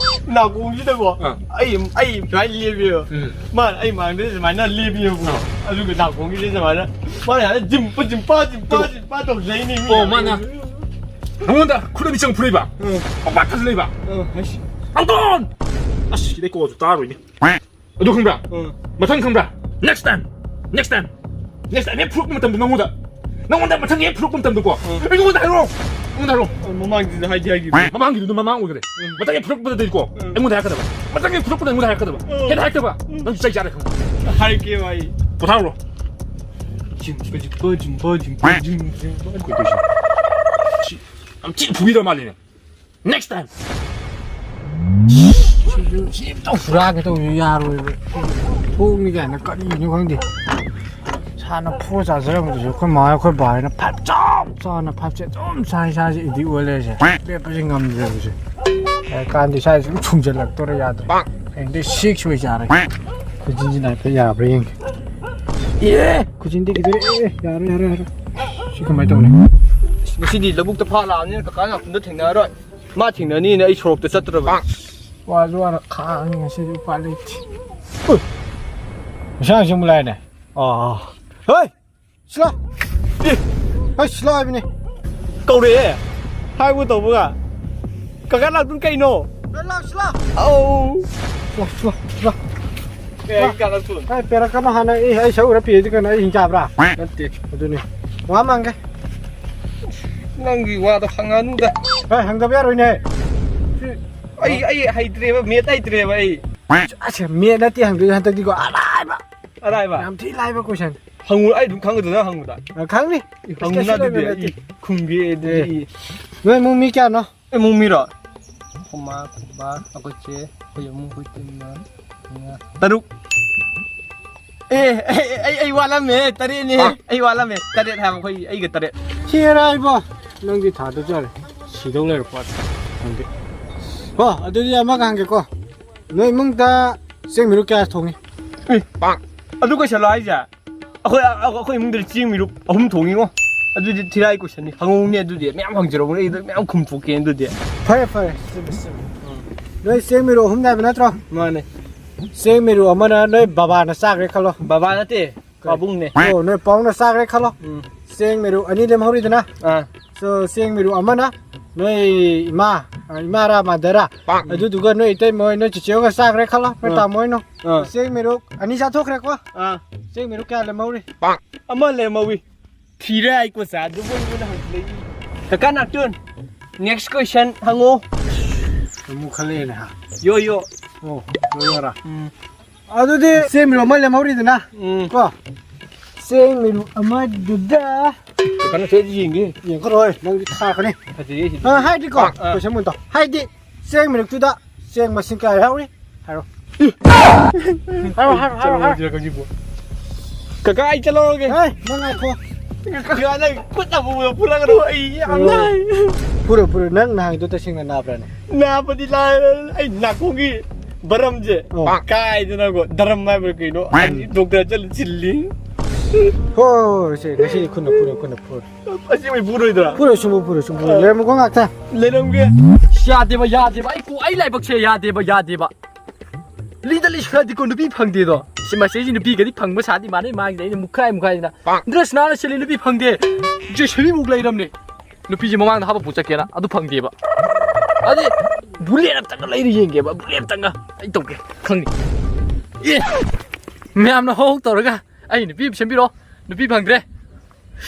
ꯅꯥꯀꯣꯡꯁꯤꯗꯀꯣ ꯑꯥ꯫ ꯑꯩ ꯑꯩ ꯁꯨꯃꯥꯏꯅ ꯂꯦꯞꯄꯦꯕ꯫ ꯎꯝ꯫ ꯃꯥꯅ ꯑꯩ ꯃꯥꯡꯗ ꯁꯨꯃꯥꯏꯅ ꯂꯦꯞꯄꯦꯕꯀꯣ꯫ ꯑꯥ꯫ ꯑꯗꯨꯒ ꯅꯥꯀꯣꯡꯁꯤꯗ ꯁꯨꯃꯥꯏꯅ ꯃꯥꯅ ꯍꯥꯏꯅ ꯖꯤꯝꯄ ꯖꯤꯝꯄ ꯖꯤꯝꯄ ꯖꯤꯝꯄ ꯇꯧꯖꯩꯅꯦ ꯃꯤ꯫ ꯑꯣ, ꯃꯥꯅ ꯅꯉꯣꯟꯗ ꯈꯨꯠ ꯑꯅꯤ ꯆꯪ ꯐꯨꯔꯛꯏꯕ? ꯎꯝ꯫ ꯄꯥꯛꯄꯥꯛ ꯊꯥꯖꯤꯜꯂꯛꯏꯕ? ꯎꯝ꯫ ꯑꯁ꯫ ꯑꯝꯇꯣꯟ! ꯑꯁ, ꯁꯤꯗꯩ ꯀꯣꯜꯁꯨ ꯇꯥꯔꯣꯏꯅꯦ꯫ ꯑꯗꯨ ꯈꯪꯕ꯭ꯔꯥ? ꯎꯝ꯫ ꯃꯊꯪ ꯈꯪꯕ꯭ꯔꯥ? Next time! Next time! Next time ꯍꯦꯛ ꯐꯨꯔꯛꯄ ꯃꯇꯝꯗ ꯅꯪꯉꯣꯟꯗ, ꯅꯪꯉꯣꯟꯗ ꯃꯊꯪ ꯍꯦꯛ ꯐꯨꯔꯛꯄ ꯃꯇꯝꯗꯀꯣ, ꯎꯝ꯫ ꯑꯩꯉꯣꯟꯗ ꯍꯥꯏꯔꯛꯑꯣ! ꯑꯩꯉꯣꯟꯗ ꯍꯥꯏꯔꯛꯑꯣ! ꯑ, ꯃꯃꯥꯡꯒꯤꯗꯨꯗ ꯍꯥꯏꯗꯤ ꯍꯥꯏꯈꯤꯕꯅꯦ꯫ ꯃꯃꯥꯡꯒꯤꯗꯨꯅ ꯃꯃꯥꯡ ꯑꯣꯏꯈ꯭ꯔꯦ꯫ ꯎꯝ꯫ ꯃꯊꯪ ꯍꯦꯛ ꯐꯨꯔꯛꯄꯗꯗꯤꯀꯣ, ꯎꯝ꯫ ꯑꯩꯉꯣꯟꯗ ꯍꯥꯏꯔꯛꯀꯗꯕ꯫ ꯃꯊꯪ ꯍꯦꯛ ꯐꯨꯔꯛꯄꯗ ꯑꯩꯉꯣꯟꯗ ꯍꯥꯏꯔꯛꯀꯗꯕ꯫ ꯎꯝ꯫ ꯍꯦꯟꯅ ꯍꯥꯏꯔꯛꯇꯕ꯫ ꯎꯝ꯫ ꯅꯪ ꯆꯩ ꯆꯥꯔꯦ ꯈꯪꯕ꯭ꯔꯥ? ꯍꯥꯏꯔꯛꯀꯦꯕ ꯑꯩ꯫ ꯄꯣꯊꯥꯔꯨꯔꯣ꯫ ꯖꯤꯝ, ꯖꯤꯝ, ꯖꯤꯝ, ꯖꯤꯝ, ꯖꯤꯝ꯫ ꯁꯤ ꯌꯥꯝ ꯊꯤꯅ ꯐꯨꯕꯤꯗꯧ ꯃꯥꯜꯂꯤꯅꯦ꯫ Next time! ꯁꯤꯁꯨ ꯁꯤ ꯑꯝꯇ ꯍꯨꯔꯥꯟꯒꯦ ꯇꯧꯕꯁꯨ ꯌꯥꯔꯣꯏꯕ꯫ ꯊꯣꯡꯅꯤ ꯀꯥꯏꯅ ꯀꯔꯤꯅꯣ ꯈꯪꯗꯦ꯫ ꯁꯥꯅ ꯐꯨꯔ ꯆꯥꯖꯔꯝꯕꯗꯨꯁꯨ ꯑꯩꯈꯣꯏ ꯃꯥ ꯑꯩꯈꯣꯏ ꯕꯥ ꯍꯣꯏꯅ ꯐꯥꯏꯚ ꯆꯥꯎ ꯆꯥꯎꯅ ꯐꯥꯏꯚꯁꯦ ꯑꯗꯨꯝ ꯆꯥꯏ ꯆꯥꯁꯦ ꯑꯦꯗꯤꯛ ꯑꯣꯏ ꯂꯩꯔꯤꯁꯦ꯫ ꯂꯦꯞꯄꯁꯦ ꯉꯝꯗ꯭ꯔꯦꯕꯁꯦ꯫ ꯀꯥꯟꯗꯤ ꯏꯁꯥꯁꯦ ꯁꯨꯝ ꯁꯨꯡꯖꯜꯂꯛꯇꯣꯔꯦ ꯌꯥꯗ꯭ꯔꯦ꯫ ꯍꯌꯦꯡꯗꯤ ꯁꯤꯛꯁ ꯑꯣꯏ ꯆꯥꯔꯒꯦ꯫ ꯈꯨꯖꯤꯟꯁꯤꯅ ꯍꯥꯏꯐꯦꯠ ꯌꯥꯕ꯭ꯔꯥ ꯌꯦꯡꯒꯦ꯫ ꯑꯦ! ꯈꯨꯖꯤꯟꯗꯤ ꯈꯤꯇꯪ ꯑꯦ, ꯑꯦ, ꯌꯥꯔꯣꯏ, ꯌꯥꯔꯣꯏ, ꯌꯥꯔꯣꯏ꯫ ꯁꯤ ꯀꯃꯥꯏꯅ ꯇꯧꯅꯤ? ꯉꯁꯤꯗꯤ ꯂꯧꯕꯨꯛꯇ ꯐꯥ ꯂꯥꯛꯑꯕꯅꯤꯅ ꯀꯀꯥ ꯉꯥꯛꯇ ꯊꯦꯡꯅꯔꯔꯣꯏ꯫ ꯃꯥ ꯊꯦꯡꯅꯅꯤꯅ ꯑꯩ ꯁꯣꯔꯣꯛꯇ ꯆꯠꯇ꯭ꯔꯕ꯫ ꯋꯥꯁꯨ ꯋꯥꯅ ꯈꯥꯡꯉꯤ ꯉꯁꯤꯗꯤ ꯎꯄꯥꯏ ꯂꯩꯇꯦ꯫ ꯎꯏ! ꯃꯁꯥꯡꯁꯤ ꯑꯃꯨꯛ ꯂꯥꯛꯑꯦꯅꯦ꯫ ꯑꯥ꯫ ꯍꯣꯏ! ꯁꯤꯂꯥ! ꯑꯦ! ꯍꯣꯏ, ꯁꯤꯂꯥ ꯍꯥꯏꯕꯅꯦ꯫ ꯀꯧꯔꯛꯑꯦ꯫ ꯍꯥꯏꯕ ꯇꯧꯕꯒ꯫ ꯀꯀꯥ ꯂꯥꯛꯇꯨꯅ ꯀꯩꯅꯣ? ꯍꯣꯏ, ꯂꯥꯛ, ꯁꯤꯂꯥ! ꯑꯧ! ꯁꯤꯂꯥ, ꯁꯤꯂꯥ, ꯁꯤꯂꯥ꯫ ꯑꯦ, ꯑꯩ ꯀꯥꯟꯅ ꯊꯨ꯫ ꯑꯦ, ꯄꯦꯔꯛꯀꯅꯨ ꯍꯥꯟꯅ꯫ ꯑꯦ, ꯑꯩ ꯁꯛ ꯎꯔ ꯄꯤꯔꯗꯤ ꯀꯩꯅꯣ? ꯑꯩ ꯍꯤꯡ ꯆꯥꯕ꯭ꯔꯥ? ꯅꯠꯇꯦ꯫ ꯑꯗꯨꯅꯤ꯫ ꯋꯥ ꯃꯥꯡꯒꯦ꯫ ꯅꯪꯒꯤ ꯋꯥꯗꯣ ꯍꯪꯉꯅꯨꯗ꯫ ꯍꯣꯏ, ꯍꯪꯗꯕ ꯌꯥꯔꯣꯏꯅꯦ꯫ ꯁꯤ ꯑꯩ, ꯑꯩ ꯍꯩꯇ꯭ꯔꯦꯕ, ꯃꯦꯠ ꯍꯩꯇ꯭ꯔꯦꯕ ꯑꯩ꯫ ꯑꯁ, ꯃꯦꯠ ꯅꯠꯇꯦ ꯍꯪꯗꯣꯏꯁꯦ ꯍꯟꯗꯛꯇꯤꯀꯣ, ꯑꯔꯥꯏꯕ꯫ ꯑꯔꯥꯏꯕ? ꯌꯥꯝ ꯊꯤ ꯂꯥꯏꯕ question꯫ ꯍꯪꯉꯨ, ꯑꯩ ꯑꯗꯨꯝ ꯈꯪꯒꯗ꯭ꯔꯣ ꯅꯪ ꯍꯪꯕꯗ? ꯑ, ꯈꯪꯅꯤ꯫ ꯍꯪꯉꯨ ꯀꯩꯁꯨ ꯅꯪ ꯂꯩꯕ ꯑꯗꯨꯗꯤ, ꯅꯠꯇꯦ꯫ ꯑꯩ ꯈꯨꯝꯒꯦ ꯑꯗꯨꯗꯤ꯫ ꯑꯦ꯫ ꯅꯣꯏ ꯏꯃꯨꯡ ꯃꯤ ꯀꯌꯥꯅꯣ? ꯏꯃꯨꯡ ꯃꯤꯔꯣ? ꯑꯩꯈꯣꯏ ꯃꯥ, ꯑꯩꯈꯣꯏ ꯕꯥ, ꯑꯩꯈꯣꯏ ꯆꯦ, ꯑꯩꯈꯣꯏ ꯏꯃꯨꯡ, ꯑꯩꯈꯣꯏ ꯇꯤꯝꯅ ꯃꯉꯥ꯫ ꯇꯔꯨꯛ꯫ ꯑꯦ, ꯑꯩ, ꯑꯩ, ꯑꯩ ꯋꯥꯠꯂꯝꯃꯦ, ꯇꯔꯦꯠꯅꯦ꯫ ꯑ? ꯑꯩ ꯋꯥꯠꯂꯝꯃꯦ, ꯇꯔꯦꯠ ꯍꯥꯏꯕ ꯑꯩꯈꯣꯏ, ꯑꯩꯒ ꯇꯔꯦꯠ꯫ ꯁꯤ ꯑꯔꯥꯏꯕ, ꯅꯪꯗꯤ ꯊꯥꯗ ꯆꯠꯂꯦ꯫ ꯁꯤꯗꯧ ꯂꯩꯔꯛꯄ ꯈꯪꯗꯦ꯫ ꯍꯣ, ꯑꯗꯨꯗꯤ ꯑꯃꯒ ꯍꯪꯒꯦꯀꯣ꯫ ꯅꯣꯏ ꯏꯃꯨꯡꯗ ꯆꯦꯡ ꯃꯤꯔꯨꯛ ꯀꯌꯥ ꯊꯣꯡꯉꯤ? ꯑꯦ, ꯑꯗꯨ ꯀꯩꯁꯜꯂꯣ ꯍꯥꯏꯁꯦ? ꯑꯩꯈꯣꯏ, ꯑꯩꯈꯣꯏ ꯏꯃꯨꯡꯗꯗꯤ ꯆꯦꯡ ꯃꯤꯔꯨꯞ ꯑꯍꯨꯝ ꯊꯣꯡꯉꯤꯉꯣ꯫ ꯑꯗꯨꯗꯤ ꯊꯤꯔꯥꯏ question ꯅꯤ꯫ ꯍꯪꯉꯧꯅꯦ ꯑꯗꯨꯗꯤ꯫ ꯃꯌꯥꯝ ꯍꯪꯖꯔꯧꯅꯦ꯫ ꯑꯩ ꯃꯌꯥꯝ ꯈꯨꯝꯊꯣꯛꯀꯦ ꯑꯗꯨꯗꯤ꯫ ꯐꯔꯦ, ꯐꯔꯦ꯫ ꯆꯨꯝꯃꯦ, ꯆꯨꯝꯃꯦ꯫ ꯎꯝ꯫ ꯅꯣꯏ ꯆꯦꯡ ꯃꯤꯔꯨ ꯑꯍꯨꯝꯅꯦ ꯍꯥꯏꯕ ꯅꯠꯇ꯭ꯔꯣ? ꯃꯥꯅꯦ꯫ ꯆꯦꯡ ꯃꯤꯔꯨ ꯑꯃꯅ ꯅꯣꯏ ꯕꯕꯥꯅ ꯆꯥꯈ꯭ꯔꯦ ꯈꯜꯂꯣ꯫ ꯕꯕꯥ ꯅꯠꯇꯦ, ꯄꯥꯕꯨꯡꯅꯦ꯫ ꯑꯣ, ꯅꯣꯏ ꯄꯥꯕꯨꯡꯅ ꯆꯥꯈ꯭ꯔꯦ ꯈꯜꯂꯣ꯫ ꯎꯝ꯫ ꯆꯦꯡ ꯃꯤꯔꯨ ꯑꯅꯤ ꯂꯦꯝꯍꯧꯔꯤꯗꯅ꯫ ꯑꯥ꯫ So, ꯆꯦꯡ ꯃꯤꯔꯨ ꯑꯃꯅ ꯅꯣꯏ ꯏꯃꯥ, ꯑ, ꯏꯃꯥꯔꯥ ꯃꯥꯗꯔꯥ, ꯄꯥꯛ꯫ ꯑꯗꯨꯗꯨꯒ ꯅꯣꯏ ꯏꯇꯩꯃ ꯍꯣꯏ, ꯅꯣꯏ ꯆꯤꯆꯦ ꯍꯣꯏꯒ ꯆꯥꯈ꯭ꯔꯦ ꯈꯜꯂꯣ, ꯅꯣꯏ ꯑꯥ꯫ ꯇꯥꯃꯣ ꯍꯣꯏꯅ꯫ ꯑꯥ꯫ ꯆꯦꯡ ꯃꯤꯔꯨ ꯑꯅꯤ ꯆꯥꯊꯣꯛꯈ꯭ꯔꯦꯀꯣ꯫ ꯑꯥ꯫ ꯆꯦꯡ ꯃꯤꯔꯨ ꯀꯌꯥ ꯂꯦꯝꯍꯧꯔꯤ? ꯄꯥꯛ꯫ ꯑꯃ ꯂꯦꯝꯍꯧꯋꯤ꯫ ꯊꯤꯔꯦ ꯑꯩ ꯀꯣꯆꯥ, ꯑꯗꯨꯕꯨ ꯑꯩꯉꯣꯟꯗ ꯍꯪꯁꯤꯜꯂꯛꯏ꯫ ꯀꯀꯥ ꯅꯥꯛꯇꯨꯟ, next question ꯍꯪꯉꯣ꯫ ꯑꯃꯨꯛ ꯈꯜꯂꯛꯑꯦꯅꯦ ꯍꯥ꯫ ꯌꯣ, ꯌꯣ꯫ ꯑꯣ, ꯌꯣ, ꯌꯣꯔꯥ꯫ ꯎꯝ꯫ ꯑꯗꯨꯗꯤ ꯆꯦꯡ ꯃꯤꯔꯨ ꯑꯃ ꯂꯦꯝꯍꯧꯔꯤꯗꯅ꯫ ꯎꯝ꯫ ꯀꯣ? ꯆꯦꯡ ꯃꯤꯔꯨ ꯑꯃꯗꯨꯗ꯫ ꯀꯀꯥ ꯅꯥꯛꯇꯨꯟ ꯌꯦꯡꯒꯦ꯫ ꯌꯦꯡꯈꯠꯂꯣꯏ, ꯅꯪꯗꯤ ꯊꯥꯔꯛꯀꯅꯤ꯫ ꯐꯖꯩꯌꯦ ꯁꯤꯗꯤ꯫ ꯑ, ꯍꯥꯏꯗꯤꯀꯣ, ꯑꯥ꯫ Question ꯑꯃ ꯇꯧ꯫ ꯍꯥꯏꯗꯤ, ꯆꯦꯡ ꯃꯤꯔꯨꯛꯇꯨꯗ ꯆꯦꯡ ꯃꯁꯤꯡ ꯀꯌꯥ ꯌꯥꯎꯔꯤ? ꯍꯥꯏꯔꯣ꯫ ꯍꯥꯏꯔꯣ, ꯍꯥꯏꯔꯣ, ꯍꯥꯏꯔꯣ, ꯍꯥꯏꯔꯣ꯫ ꯆꯠꯂꯣ, ꯍꯧꯖꯤꯛ ꯍꯧꯖꯤꯛꯄꯨ꯫ ꯀꯀꯥ, ꯑꯩ ꯆꯠꯂꯧꯔꯒꯦ꯫ ꯍꯦ, ꯅꯪ ꯉꯥꯏꯈꯣ꯫ ꯀꯀꯥ, ꯅꯪ ꯈꯨꯠꯅ ꯄꯨꯕꯗꯣ ꯄꯨꯔꯛꯀꯅꯨ, ꯑꯩ ꯌꯥꯝ ꯅꯥꯏ꯫ ꯐꯨꯔꯣ, ꯐꯨꯔꯣ꯫ ꯅꯪ ꯅꯍꯥꯟꯒꯤꯗꯣ ꯇꯁꯦꯡꯅ ꯅꯥꯕ꯭ꯔꯥꯅꯦ? ꯅꯥꯕꯗꯤ ꯂꯥꯏ, ꯑꯩ ꯅꯥꯀꯣꯡꯒꯤ ꯕꯔꯝꯁꯦ ꯑꯣ꯫ ꯀꯥꯏꯗꯅꯀꯣ, ꯗꯔꯝ ꯍꯥꯏꯕ꯭ꯔꯥ ꯀꯩꯅꯣ, ꯎꯝ꯫ Doctor ꯆꯠꯂ ꯆꯤꯜꯂꯤ꯫ ꯍꯣꯏ, ꯍꯣꯏ, ꯍꯣꯏ, ꯁꯦ, ꯉꯁꯤꯗꯤ ꯈꯨꯠꯅ ꯐꯨꯔꯣ, ꯈꯨꯠꯅ ꯐꯨꯔꯣ꯫ ꯑꯁꯦꯡꯕꯩ ꯐꯨꯔꯣꯏꯗ꯭ꯔꯥ? ꯐꯨꯔꯣꯏ, ꯁꯨꯡꯐꯨ ꯐꯨꯔꯣꯏ, ꯁꯨꯡꯐꯨ ꯐꯨꯔꯣꯏ꯫ ꯂꯩꯔꯝꯃꯨꯀꯣ ꯉꯥꯛꯇ꯫ ꯂꯩꯔꯝꯒꯦ꯫ ꯌꯥꯗꯦꯕ, ꯌꯥꯗꯦꯕ꯫ ꯑꯩ ꯀꯣ-, ꯑꯩ ꯂꯥꯏꯕꯛꯁꯦ ꯌꯥꯗꯦꯕ, ꯌꯥꯗꯦꯕ꯫ ꯂꯤꯗ ꯂꯤꯁꯤꯜꯂꯗꯤꯀꯣ ꯅꯨꯄꯤ ꯐꯪꯗꯦꯗꯣ꯫ ꯁꯤ ꯃꯁꯤꯁꯤ ꯅꯨꯄꯤꯒꯗꯤ ꯐꯪꯕ ꯁꯥꯗꯤ ꯃꯥꯟꯅꯩ ꯃꯥꯒꯤꯗꯤ꯫ ꯑꯩꯅ ꯃꯨꯛꯈꯥꯏ ꯃꯨꯛꯈꯥꯏꯗꯅ꯫ Dress ꯅꯥꯟꯅ ꯁꯦꯠꯂꯤ ꯅꯨꯄꯤ ꯐꯪꯗꯦ꯫ ꯖꯦꯁꯤꯕꯤꯃꯨꯛ ꯂꯩꯔꯝꯅꯦ꯫ ꯅꯨꯄꯤꯁꯦ ꯃꯃꯥꯡꯗ ꯍꯥꯞꯄ ꯄꯨ ꯆꯠꯀꯦꯅ ꯑꯗꯨ ꯐꯪꯗꯦꯕ꯫ ꯑꯗꯩ bullet ꯑꯝꯇꯪꯒ ꯂꯩꯔ ꯌꯦꯡꯒꯦꯕ꯫ Bullet ꯑꯝꯇꯪꯒ꯫ ꯑꯩ ꯇꯧꯒꯦ꯫ ꯈꯪꯅꯤ꯫ ꯑꯦ! ꯃꯌꯥꯝꯅ ꯍꯧ ꯍꯧ ꯇꯧꯔꯒ ꯑꯩ ꯅꯨꯄꯤ ꯑꯃ ꯁꯦꯝꯕꯤꯔꯣ꯫ ꯅꯨꯄꯤ ꯐꯪꯗ꯭ꯔꯦ꯫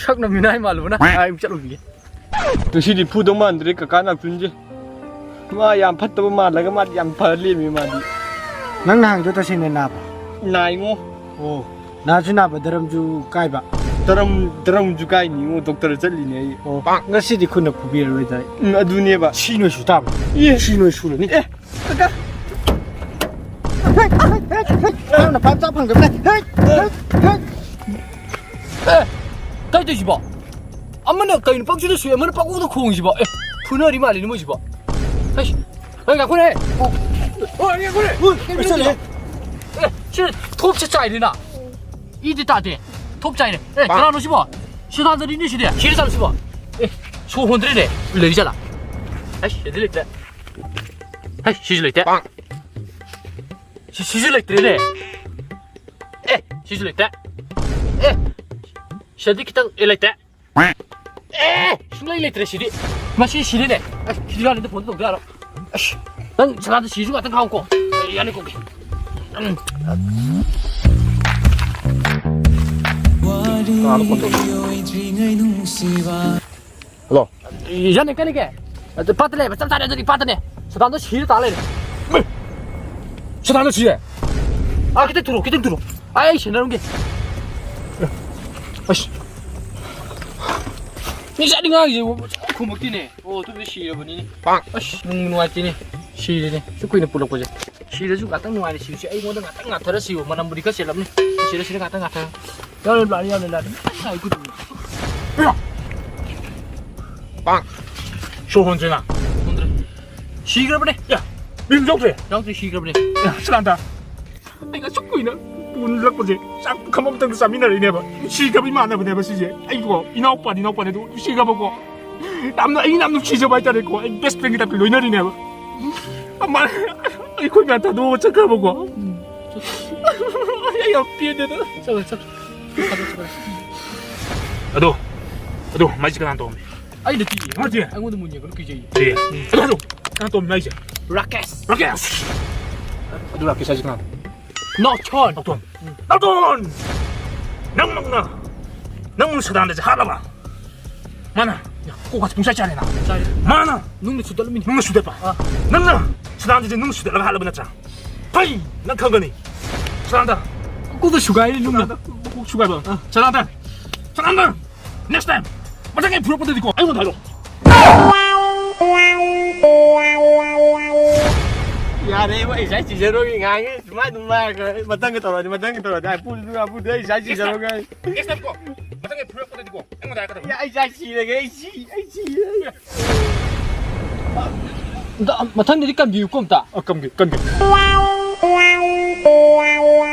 ꯁꯛꯅ ꯃꯤꯅꯥꯏ ꯃꯥꯜꯂꯨꯕꯅ꯫ ꯑꯩ ꯑꯃꯨꯛ ꯆꯠꯂꯨꯈꯤꯒꯦ꯫ ꯉꯁꯤꯗꯤ ꯐꯨꯗꯧ ꯃꯥꯟꯗ꯭ꯔꯦ ꯀꯀꯥ ꯅꯥꯎꯇꯨꯟꯁꯦ꯫ ꯃꯥ ꯌꯥꯝ ꯐꯠꯇꯕ ꯃꯥꯜꯂꯒ ꯃꯥꯗꯤ ꯌꯥꯝ ꯐ ꯂꯦꯝꯃꯤ ꯃꯥꯗꯤ꯫ ꯅꯪ ꯅꯍꯥꯟꯒꯤꯗꯣ ꯇꯁꯦꯡꯅ ꯅꯥꯕ꯭ꯔꯣ? ꯅꯥꯏꯉꯣ꯫ ꯑꯣ, ꯅꯥꯁꯨ ꯅꯥꯕ, ꯗꯔꯝꯁꯨ ꯀꯥꯏꯕ꯫ ꯗꯔꯝ, ꯗꯔꯝꯁꯨ ꯀꯥꯏꯅꯤꯉꯣ, doctor ꯆꯠꯂꯤꯅꯦ ꯑꯩ꯫ ꯑꯣ, ꯉꯁꯤꯗꯤ ꯈꯨꯠꯅ ꯐꯨꯕꯤꯔꯔꯣꯏꯗ ꯑꯩ꯫ ꯎꯝ, ꯑꯗꯨꯅꯦꯕ꯫ ꯁꯤ ꯅꯣꯏ ꯁꯨ ꯇꯥꯕ꯫ ꯑꯦ꯫ ꯁꯤ ꯅꯣꯏ ꯁꯨꯔꯅꯤ꯫ ꯑꯦ꯫ ꯅꯪꯅ ꯄꯥꯏꯞ ꯆꯥ ꯐꯪꯗꯕꯅꯦ꯫ ꯍꯦꯛ, ꯍꯦꯛ, ꯍꯦꯛ꯫ ꯑꯦ, ꯀꯩ ꯇꯧꯏꯁꯤꯕꯣ? ꯑꯃꯅ ꯀꯩꯅꯣ ꯄꯪꯁꯨꯗ ꯁꯨꯏ, ꯑꯃꯅ ꯄꯪꯈꯣꯡꯗ ꯈꯣꯡꯉꯤꯁꯤꯕꯣ? ꯑꯦ, ꯐꯨꯅꯔꯤ ꯃꯥꯜꯂꯤꯅꯦ ꯃꯣꯏꯁꯤꯕꯣ꯫ ꯍꯩꯁ, ꯍꯩ, ꯉꯥꯏꯈꯣꯅꯦ꯫ ꯑꯣ, ꯉꯥꯏꯈꯣꯅꯦ꯫ ꯑꯣ, ꯑꯩ ꯆꯠꯂꯦ꯫ ꯑꯦ, ꯁꯤ ꯊꯣꯞꯁꯦ ꯆꯥꯏꯔꯦꯅ꯫ ꯏꯗꯤ ꯇꯥꯗꯦ꯫ ꯊꯣꯞ ꯆꯥꯏꯔꯦ꯫ ꯑꯦ, ꯀꯅꯥꯅꯣ ꯁꯤꯕꯣ? ꯁꯤꯗꯥꯟꯗꯅꯤꯅꯦ ꯁꯤꯗꯤ꯫ ꯁꯤꯗ ꯆꯠꯂꯣ ꯁꯤꯕꯣ꯫ ꯑꯦ, ꯁꯣ ꯍꯣꯟꯗ꯭ꯔꯦꯅꯦ꯫ ꯂꯩ ꯆꯠꯂ꯫ ꯑꯩꯁ, ꯁꯤꯗꯤ ꯂꯩꯇ꯭ꯔꯦ꯫ ꯍꯩ, ꯁꯤꯁꯨ ꯂꯩꯇꯦ꯫ ꯁꯤ, ꯁꯤꯁꯨ ꯂꯩꯇ꯭ꯔꯦꯅꯦ꯫ ꯑꯦ, ꯁꯤꯁꯨ ꯂꯩꯇꯦ꯫ ꯑꯦ, ꯁꯤꯗꯤ ꯈꯤꯇꯪ, ꯑꯦ, ꯂꯩꯇꯦ꯫ ꯑꯦ, ꯁꯨꯡꯂꯩ ꯂꯩꯇ꯭ꯔꯦ ꯁꯤꯗꯤ꯫ ꯃꯁꯤ ꯁꯤꯔꯦꯅꯦ꯫ ꯑꯁ, ꯁꯤꯗꯤ ꯌꯥꯅꯤꯗ, ꯐꯣꯟꯗ ꯇꯧꯗ ꯌꯥꯔꯣꯏ꯫ ꯑꯁ, ꯅꯪ ꯁꯅꯥꯗ ꯁꯤꯁꯨ ꯉꯥꯛꯇꯪ ꯈꯥꯡꯉꯨꯀꯣ꯫ ꯑꯩ ꯌꯥꯅꯤ ꯀꯧꯒꯦ꯫ ꯎꯝ꯫ ꯀꯅꯥꯅꯣ ꯐꯣꯟ ꯇꯧꯔꯤꯁꯦ? ꯍꯜꯂꯣ꯫ ꯌꯥꯅꯤ, ꯀꯅꯤꯒꯦ? ꯑꯗꯨ ꯄꯥꯠꯇ ꯂꯩꯕ ꯆꯞ ꯆꯥꯔꯦ, ꯑꯗꯨꯗꯤ ꯄꯥꯠꯇꯅꯦ꯫ ꯁꯗꯥꯝꯗꯣ ꯁꯤꯔ ꯇꯥ ꯂꯩꯔꯦ꯫ ꯁꯗꯥꯝꯗꯣ ꯁꯤꯔꯦ? ꯑꯥ, ꯈꯤꯇꯪ ꯊꯨꯔꯣ, ꯈꯤꯇꯪ ꯊꯨꯔꯣ꯫ ꯑꯩ, ꯑꯩ ꯁꯦꯟꯅꯔꯝꯒꯦ꯫ ꯑꯁ꯫ ꯃꯤ ꯆꯠꯅꯤ ꯉꯥꯡꯉꯤꯁꯦ ꯈꯨꯝꯃꯛꯇꯦꯅꯦ꯫ ꯑꯣ, ꯑꯗꯨꯕꯨꯗꯤ ꯁꯤꯔꯕꯅꯤꯅꯦ꯫ ꯑꯁ, ꯅꯨꯡ ꯅꯨꯡꯉꯥꯏꯇꯦꯅꯦ꯫ ꯁꯤꯔꯦꯅꯦ꯫ ꯁꯨꯛ ꯀꯨꯏꯅ ꯄꯨꯜꯂꯛꯄꯁꯦ꯫ ꯁꯤꯔꯁꯨ ꯉꯥꯛꯇꯪ ꯅꯨꯡꯉꯥꯏꯅ ꯁꯤꯔꯁꯤ꯫ ꯑꯩꯉꯣꯟꯗ ꯉꯥꯛꯇꯪ ꯉꯥꯊꯔ ꯁꯤꯌꯣ꯫ ꯃꯅꯝꯕꯨꯗꯤ ꯈꯔ ꯆꯦꯜꯂꯝꯅꯤ꯫ ꯁꯤꯔ ꯁꯤꯔ ꯉꯥꯛꯇꯪ ꯉꯥꯊꯔ꯫ ꯌꯥꯎꯔꯦ, ꯂꯥꯛꯑꯦ, ꯌꯥꯎꯔꯦ, ꯂꯥꯛꯑꯦ꯫ ꯑꯩ ꯈꯨꯠ꯫ ꯄꯥꯡ! ꯁꯣꯔ ꯍꯣꯟꯁꯤꯅ꯫ ꯍꯣꯟꯗ꯭ꯔꯦ꯫ ꯁꯤꯈ꯭ꯔꯕꯅꯦ꯫ ꯌꯥ, ꯃꯤꯝ ꯌꯥꯎꯗ꯭ꯔꯦ꯫ ꯌꯥꯎꯗ꯭ꯔꯦ, ꯁꯤꯈ꯭ꯔꯕꯅꯦ꯫ ꯌꯥ, ꯁꯤꯂꯥꯟꯗ꯫ ꯑꯩꯅ ꯑꯁꯨꯛ ꯀꯨꯏꯅ ꯄꯨꯟꯂꯛꯄꯁꯦ ꯆꯥꯛ ꯄꯨꯈꯝ ꯑꯃꯇꯪꯗ ꯆꯥꯃꯤꯟꯅꯔꯛꯏꯅꯦꯕ꯫ ꯁꯤꯈ꯭ꯔꯕ ꯏꯃꯥꯟꯅꯕꯅꯦꯕ ꯁꯤꯁꯦ꯫ ꯑꯩꯀꯣ, ꯏꯅꯥꯎꯄꯥꯗꯤ ꯏꯅꯥꯎꯄꯥꯅꯦ ꯑꯗꯨ ꯁꯤꯈ꯭ꯔꯕꯀꯣ꯫ ꯌꯥꯝꯅ, ꯑꯩꯅ ꯌꯥꯝ ꯅꯨꯡꯁꯤꯖꯕ ꯍꯥꯏꯇꯥꯔꯦꯀꯣ꯫ ꯑꯩ best friendꯒꯤ typeꯇ ꯂꯣꯏꯅꯔꯤꯅꯦꯕ꯫ ꯑꯃ, ꯑꯩꯈꯣꯏ ꯃꯌꯥꯝ ꯊꯥꯗꯣꯛꯑꯒ ꯆꯠꯈ꯭ꯔꯕꯀꯣ꯫ ꯑꯩ ꯌꯥꯝ ꯄꯦꯟꯗꯦꯗ꯫ ꯆꯠꯂꯣ, ꯆꯠꯂꯣ꯫ ꯆꯠꯂꯣ, ꯆꯠꯂꯣ꯫ ꯑꯗꯣ, ꯑꯗꯣ, ꯃꯥꯏꯁꯦ ꯀꯅꯥꯅ ꯇꯧꯔꯝꯃꯤ? ꯑꯩ ꯅꯠꯇꯦ꯫ ꯅꯠꯇꯦ꯫ ꯑꯩꯉꯣꯟꯗ ꯃꯨꯟ ꯌꯦꯡꯒꯅꯨ, ꯀꯤꯖꯩ꯫ ꯑꯦ, ꯑꯗꯣ, ꯑꯗꯣ, ꯀꯅꯥ ꯇꯧꯔꯝꯃꯤ ꯃꯥꯏꯁꯦ? ꯔꯥꯀꯦꯁ꯫ ꯔꯥꯀꯦꯁ! ꯑꯗꯨ ꯔꯥꯀꯦꯁ ꯍꯥꯏꯁꯦ ꯀꯅꯥꯅꯣ? ꯅꯥꯎꯊꯣꯟ꯫ ꯅꯥꯎꯊꯣꯟ꯫ ꯅꯥꯎꯊꯣꯟ! ꯅꯪꯃꯛꯅ, ꯅꯪ ꯁꯗꯥꯟꯗꯁꯦ ꯍꯥꯠꯂꯕ? ꯃꯥꯅ ꯀꯣꯛꯀꯁꯦ ꯄꯨꯡꯆꯥꯏ ꯆꯥꯏꯔꯦꯅ꯫ ꯆꯥꯏꯔꯦ꯫ ꯃꯥꯅ ꯅꯨꯡꯅ ꯁꯨꯗꯠꯂꯝꯃꯤꯅꯦ꯫ ꯅꯨꯡꯅ ꯁꯨꯗꯠꯄ꯫ ꯑꯥ꯫ ꯅꯪꯅ ꯁꯗꯥꯟꯗꯁꯦ ꯅꯨꯡꯅ ꯁꯨꯗꯠꯂꯒ ꯍꯥꯠꯂꯕ ꯅꯠꯇ꯭ꯔꯥ? ꯐꯩ! ꯅꯪ ꯈꯪꯒꯅꯤ꯫ ꯁꯗꯥꯟꯗ꯫ ꯀꯣꯛꯇ ꯁꯨꯒꯥꯏꯔꯤ ꯅꯨꯡꯅ꯫ ꯁꯗꯥꯟꯗ, ꯀꯣꯛ ꯁꯨꯒꯥꯏꯕ꯫ ꯑꯥ꯫ ꯁꯗꯥꯟꯗ꯫ ꯁꯗꯥꯟꯗ! Next time! ꯃꯊꯪ ꯑꯩ ꯐꯨꯔꯛꯄꯗꯗꯤꯀꯣ, ꯑꯩꯉꯣꯟꯗ ꯍꯥꯏꯔꯛꯑꯣ꯫ ꯌꯥꯔꯦ, ꯏꯕꯣ, ꯑꯩ ꯉꯁꯥꯏ ꯁꯤꯖꯔꯣꯏꯒꯦ ꯉꯥꯡꯉꯦ꯫ ꯁꯨꯃꯥꯏ ꯑꯗꯨꯝ ꯍꯥꯏꯔꯒ ꯃꯊꯪꯒ ꯇꯧꯔꯗꯤ, ꯃꯊꯪꯒ ꯇꯧꯔꯗꯤ, ꯑꯩ ꯄꯨꯗꯨ ꯄꯨꯗꯨ ꯑꯩ ꯉꯁꯥꯏ ꯁꯤꯖꯔꯣꯏꯒꯦ꯫ Next time ꯀꯣ, ꯃꯊꯪ ꯑꯩ ꯐꯨꯔꯛꯄꯗꯗꯤꯀꯣ, ꯑꯩꯉꯣꯟꯗ ꯍꯥꯏꯔꯛꯀꯗꯕ꯫ ꯌꯥ, ꯑꯩ ꯉꯁꯥꯏ ꯁꯤꯔꯒꯦ, ꯑꯩ ꯁꯤ, ꯑꯩ ꯁꯤꯔꯦ꯫ ꯑꯝꯇ, ꯃꯊꯪꯗꯗꯤ ꯀꯟꯕꯤꯌꯨꯀꯣ ꯑꯝꯇ꯫ ꯑ, ꯀꯟꯒꯦ, ꯀꯟꯒꯦ꯫